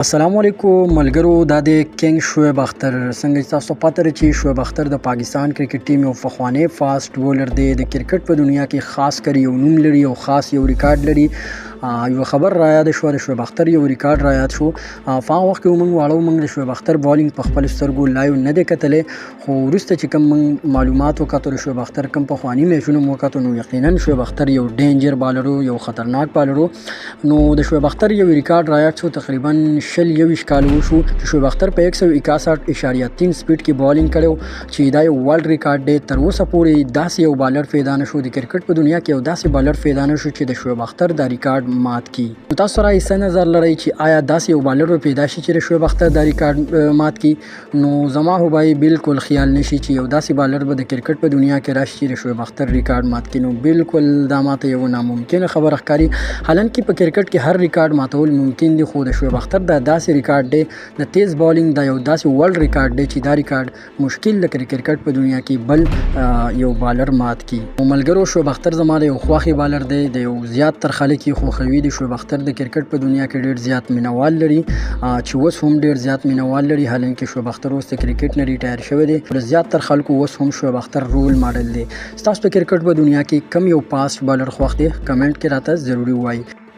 السلام علیکم ملګرو، دا د کینګ شعیب اختر. څنګه چې تاسو پته لرئ چې شعیب اختر د پاکستان کرکټ ټیم یو پخوانی فاست بولر دی. د کرکټ په دنیا کې خاص کر یو نوم لري او خاص یو ریکارډ لري. یو خبر را یاد شو، د شعیب اختر یو ریکارډ را یاد شو. په هغه وخت کې موږ واړو، موږ د شعیب اختر بالینګ په خپل سترګو لایو نه دی کتلی، خو وروسته چې کوم موږ معلومات وکتل، شعیب اختر کوم پخواني میچونه مو وکتل، نو یقینا شعیب اختر یو ډینجر بالر و، یو خطرناک بالر و. نو د شعیب اختر یو ریکارډ را یاد شو. تقریبا 20 21 کال وشو چې شعیب اختر په 161.3 سپیډ کې بالینګ کړو، چې دا یو ورلډ ریکارډ دی. تر اوسه پورې داسې یو بالر پیدا نه شو، د کرکټ په دنیا کې یو داسې بالر پیدا نه شو چې د شعیب اختر دا ریکارډ مات کړي. نو تاسو راي څه نظر لرئ چې آیا داسې یو بالر به پیدا شي چې د شعیب اختر دا ریکارډ مات کړي؟ نو زما خو به بالکل خیال نشي چې یو داسې بالر به د کرکټ په دنیا کې راشي چې د شعیب اختر ریکارډ مات کړي. نو بالکل دا ماته یو ناممکنه خبره ښکاري، حالانکه په کرکټ کې هر ریکارډ ماتول ممکن دي، خو د شعیب اختر دا داسې ریکارډ دی، د تیز بالینګ دا یو داسې ورلډ ریکارډ دی چې دا ریکارډ مشکل د کرکټ په دنیا کې بل یو بالر مات کړي. نو ملګرو، شعیب اختر زما د یو خواښې بالر دی، د یو زیات تر خلک یې خوښوي. د شعیب اختر د کرکټ په دنیا کې ډیر زیات مینوال لري، چې اوس هم ډیر زیات مینوال لري، حالانکه شعیب اختر اوس د کرکټ نه ریټایر شوی دی. خو زیات تر خلکو اوس هم شعیب اختر رول ماډل دی. ستاسو په کرکټ په دنیا کې کم یو فاست بالر خوښ دی؟ کمنټ کې راته ضروري ووایئ.